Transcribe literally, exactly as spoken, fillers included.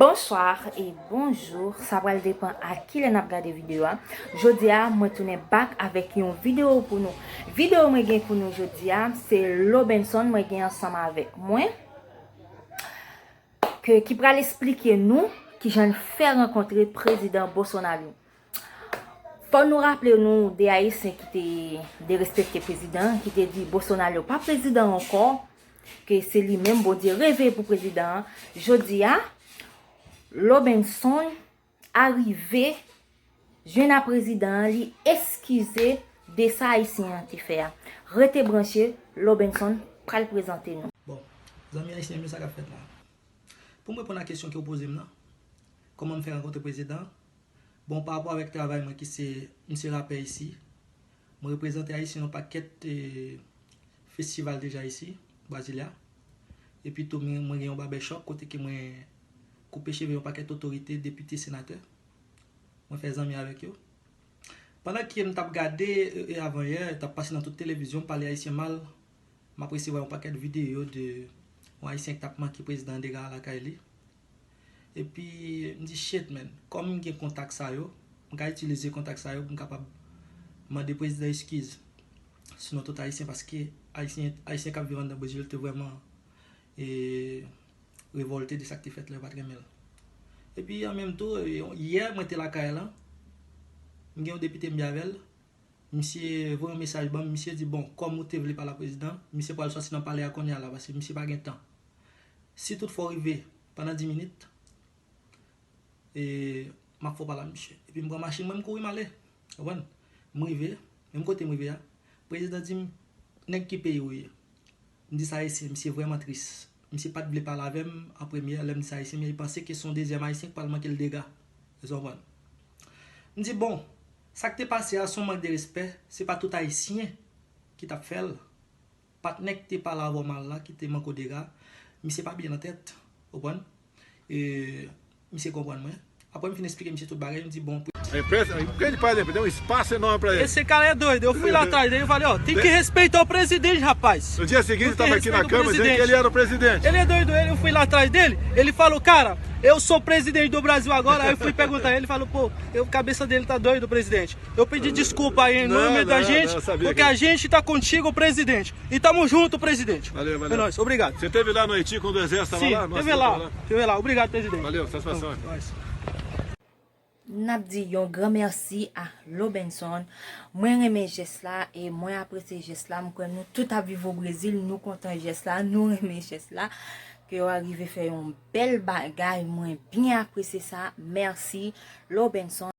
Bonsoir e bonjou, sa pral depan a kilè n ap gade videyo a. Jodi a, mwen tounen back avèk yon videyo pou nou. Videyo mwen gen pou nou jodi a, se Lobenson mwen gen ansanm avèk mwen, ke, ki pral esplike nou kijan l fè rankontre prezidan Bolsonaro. Fò nou raple nou de Ayisyen ki te derespekte prezidan, ki te di Bolsonaro pa prezidan ankò, ke se li menm Bondye reve pou prezidan an. Jodi a, Lobenson arive jwenn a prezidan an, li eskize de sa Ayisyen an te fè a. Rete branche, Lobenson pral prezante nou. Bon, zanmi ayisyen m yo, sa k ap fèt la? Pou m reponn a kesyon ke w poze m nan, kòman m fè rankontre prezidan an? Bon, pa rapò avèk travay mwen ki se, m se rapè isi, mwen reprezante Ayisyen yon pakèt, eh, festival deja isi, Brasilia. Epi tou, mwen, mwen gen yon barbershop kote ke mwen koupe cheve yon pakèt otorite, depite, senatè. Mwen fè zanmi avèk yo. Pandan ke m t ap gade, eh, eh, avanyè, t ap pase nan tout televizyon, pale ayisyen mal, m ap resevwa yon pakèt videyo de yon Ayisyen ki t ap manke prezidan an dega lakay li. Epi, m di, "Shit, man, kòm m gen kontak sa yo, m ka itilize kontak sa yo pou m kapab mande prezidan eskiz sou non tout Ayisyen, paske Ayisyen, Ayisyen k ap viv anndan Brezil te vrèman, e, revòlte de sa k te fèt la, yo pa t renmen l." Epi, an menm tou, e, yè, mwen te lakay la, m gen yon depite m ye avè l, misye voye yon mesaj ban m, misye di, "Bon, kòm ou te vle pale a prezidan, misye pral sòti nan palè a kounye a la, paske misye pa gen tan. Si toutfwa w rive pandan dis minit, e, m ap fè w pale a misye." Epi m pran machin mwen, m kouri m ale. Konprann? M rive, menm kote m rive a, prezidan di m, "Nèg ki peyi w ye?" M di sa Ayisyen, misye vrèman tris. Misye pa t vle pale avè m an premye, lè m di sa Ayisyen, men li panse ke se yon dezyèm Ayisyen k pral manke l dega. Ou konprann? M di, "Bon, sa k te pase a se yon mank de respè, se pa tout Ayisyen ki t ap fè l." Patnè ki te pale avè w mal la, ki te manke w dega, misye pa byen nan tèt, ou konprann? E, misye konprann mwen. Apre m fin esplike misye tout bagay, m di, "Bon, pre-" Imprensa, o que ele faz, imprensa, espaço enorme pra ele. Esse cara é doido. Eu fui lá atrás dele e falei, ó, tem que respeitar o presidente, rapaz. No dia seguinte, estava aqui na Câmara dizendo que ele era o presidente. Ele é doido, ele, eu fui lá atrás dele, ele falou, "Cara, eu sou presidente do Brasil agora." Aí eu fui perguntar ele, ele falou, "Pô, eu, cabeça dele tá doido, presidente." Eu pedi desculpa aí em nome da gente, porque a gente tá contigo, presidente. E tamo junto, presidente. Valeu, valeu. É nóis, obrigado. Você teve lá no Haiti quando o exército tava lá? Sim, teve lá, teve lá. Obrigado, presidente. Valeu, satisfação. N ap di yon gran mèsi a Lobenson. Mwen renmen jès la e mwen apresye jès la. M kwè nou tout ap viv o Brezil, nou kontan jès la, nou renmen jès la. Ke yo arive fè yon bèl bagay, mwen byen apresye sa. Mèsi, Lobenson.